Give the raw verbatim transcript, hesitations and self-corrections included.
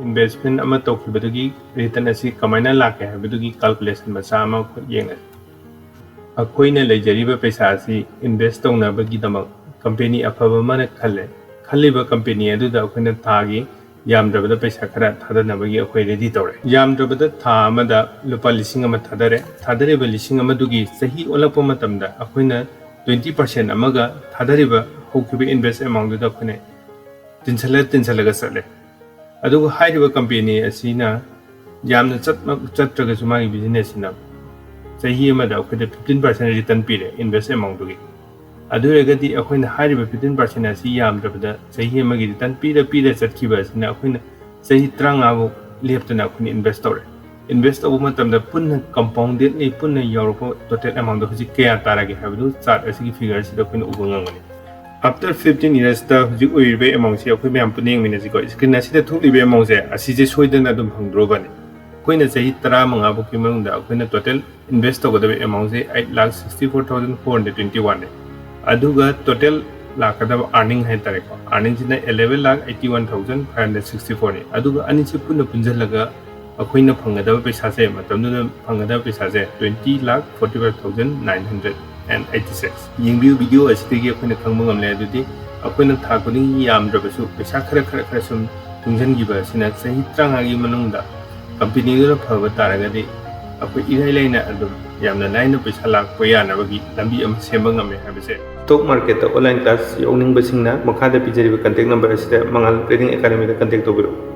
Investment ꯑꯃ ꯇꯧꯈꯤꯕꯗꯨꯒꯤ return ꯑꯁꯤ ꯀꯃꯥꯏꯅ ꯂꯥꯛꯀꯦ ꯍꯥꯏꯕꯗꯨꯒꯤ calculation ꯃꯆꯥ ꯑꯃ ꯑꯩꯈꯣꯏ ꯌꯦꯡꯉꯁꯤ꯫ ꯑꯩꯈꯣꯏꯅ ꯂꯩꯖꯔꯤꯕ ꯄꯩꯁꯥ ꯑꯁꯤ invest ꯇꯧꯅꯕꯒꯤꯗꯃꯛ company ꯑꯐꯕ ꯑꯃꯅ ꯈꯜꯂꯦ꯫ ꯈꯜꯂꯤꯕ company ꯑꯗꯨꯗ ꯑꯩꯈꯣꯏꯅ ꯊꯥꯒꯤ ꯌꯥꯝꯗ꯭ꯔꯕꯗ ꯄꯩꯁꯥ ꯈꯔ ꯊꯥꯗꯅꯕꯒꯤ ꯑꯩꯈꯣꯏ ready ꯇꯧꯔꯦ꯫ ꯌꯥꯝꯗ꯭ꯔꯕꯗ ꯊꯥ ꯑꯃꯗ ꯂꯨꯄꯥ ꯂꯤꯁꯤꯡ ꯑꯃ ꯊꯥꯗꯔꯦ꯫ ꯊꯥꯗꯔꯤꯕ ꯂꯤꯁꯤꯡ ꯑꯃꯗꯨꯒꯤ ꯆꯍꯤ ꯑꯣꯜꯂꯛꯄ ꯃꯇꯝꯗ ꯑꯩꯈꯣꯏꯅ twenty percent ꯑꯃꯒ ꯊꯥꯗꯔꯤꯕ ꯍꯧꯈꯤꯕ invest amount ꯗꯨꯗ ꯑꯩꯈꯣꯏꯅ ꯇꯤꯟꯁꯤꯜꯂ ꯇꯤꯟꯁꯤꯜꯂꯒ ꯆꯠꯂꯦ꯫ ꯑꯗꯨꯒ ꯍꯥꯏꯔꯤꯕ company ꯑꯁꯤꯅ ꯌꯥꯝꯅ ꯆꯠ-, ꯆꯠꯇ꯭ꯔꯒꯁꯨ ꯃꯥꯒꯤ business ꯁꯤꯅ ꯆꯍꯤ ꯑꯃꯗ ꯑꯩꯈꯣꯏꯗ fifteen percent return ꯄꯤꯔꯦ invest amount ꯗꯨꯒꯤ꯫ ꯑꯗꯨ ꯑꯣꯏꯔꯒꯗꯤ ꯑꯩꯈꯣꯏꯅ ꯍꯥꯏꯔꯤꯕ fifteen percent ꯑꯁꯤ ꯌꯥꯝꯗ꯭ꯔꯕꯗ ꯆꯍꯤ ꯑꯃꯒꯤ return ꯄꯤꯔ ꯄꯤꯔ ꯆꯠꯈꯤꯕ ꯑꯁꯤꯅ ꯑꯩꯈꯣꯏꯅ ꯆꯍꯤ ꯇꯔꯥꯃꯉꯥ ꯐꯥꯎ ꯂꯦꯞꯇꯅ ꯑꯩꯈꯣꯏꯅ invest ꯇꯧꯔꯦ꯫ Invest ꯇꯧꯕ ꯃꯇꯝꯗ ꯄꯨꯟꯅ compoundedly ꯄꯨꯟꯅ ꯌꯥꯎꯔꯛꯄ total amount ꯗꯣ ꯍꯧꯖꯤꯛ ꯀꯌꯥ ꯇꯥꯔꯒꯦ ꯍꯥꯏꯕꯗꯨ chart ꯑꯁꯤꯒꯤ figure ꯁꯤꯗ ꯑꯩꯈꯣꯏꯅ ꯎꯕ ꯉꯝꯒꯅꯤ꯫ After fifteen years ꯇ ꯍꯧꯖꯤꯛ ꯑꯣꯏꯔꯤꯕ amount ꯁꯤ ꯑꯩꯈꯣꯏ ꯃꯌꯥꯝ ꯄꯨꯟꯅ ꯌꯦꯡꯃꯤꯟꯅꯁꯤꯀꯣ꯫ Screen ꯑꯁꯤꯗ ꯊꯣꯛꯂꯤꯕ amount ꯁꯦ ꯑꯁꯤꯁꯦ ꯁꯣꯏꯗꯅ ꯑꯗꯨꯝ ꯐꯪꯗ꯭ꯔꯣꯕꯅꯤ꯫ ꯑꯩꯈꯣꯏꯅ ꯆꯍꯤ ꯇꯔꯥꯃꯉꯥ ꯐꯥꯎꯒꯤ ꯃꯅꯨꯡꯗ ꯑꯩꯈꯣꯏꯅ total invest ꯇꯧꯒꯗꯕ amount ꯁꯦ eight lakh sixty four thousand four hundred twenty one ꯅꯤ꯫ ꯑꯗꯨꯒ total ꯂꯥꯛꯀꯗꯕ earning ꯍꯥꯏꯇꯥꯔꯦꯀꯣ, earning ꯁꯤꯅ eleven lakh eighty one thousand five hundred sixty four ꯅꯤ꯫ ꯑꯗꯨꯒ ꯑꯅꯤꯁꯤ ꯄꯨꯟꯅ ꯄꯨꯟꯁꯤꯜꯂꯒ ꯑꯩꯈꯣꯏꯅ ꯐꯪꯒꯗꯕ ꯄꯩꯁꯥꯁꯦ, ꯃꯇꯝꯗꯨꯗ ꯐꯪꯒꯗꯕ ꯄꯩꯁꯥꯁꯦ twenty lakh forty five thousand nine hundred and eighty six꯫ ꯌꯦꯡꯕꯤꯌꯨ, video ꯑꯁꯤꯗꯒꯤ ꯑꯩꯈꯣꯏꯅ ꯈꯪꯕ ꯉꯝꯂꯦ꯫ ꯑꯗꯨꯗꯤ ꯑꯩꯈꯣꯏꯅ ꯊꯥ ꯈꯨꯗꯤꯡꯒꯤ ꯌꯥꯝꯗ꯭ꯔꯕꯁꯨ ꯄꯩꯁꯥ ꯈꯔ ꯈꯔ ꯈꯔ ꯁꯨꯝ ꯇꯨꯡꯁꯤꯟꯈꯤꯕ ꯑꯁꯤꯅ ꯆꯍꯤ ꯇꯔꯥꯃꯉꯥꯒꯤ ꯃꯅꯨꯡꯗ company ꯗꯨꯅ ꯐꯕ ꯇꯥꯔꯒꯗꯤ ꯑꯩꯈꯣꯏ ꯏꯔꯥꯏ ꯂꯥꯏꯅ ꯑꯗꯨꯝ ꯌꯥꯝꯅ ꯂꯥꯏꯅ ꯄꯩꯁꯥ ꯂꯥꯛꯄ ꯌꯥꯅꯕꯒꯤ ꯂꯝꯕꯤ ꯑꯃ ꯁꯦꯝꯕ ꯉꯝꯃꯦ ꯍꯥꯏꯕꯁꯦ꯫ Stock market ꯇ online class ꯌꯥꯎꯅꯤꯡꯕꯁꯤꯡꯅ ꯃꯈꯥꯗ ꯄꯤꯖꯔꯤꯕ contact number ꯑꯁꯤꯗ ꯃꯉꯥꯜ Trading Academy ꯗ contact ꯇꯧꯕꯤꯔꯛꯎ꯫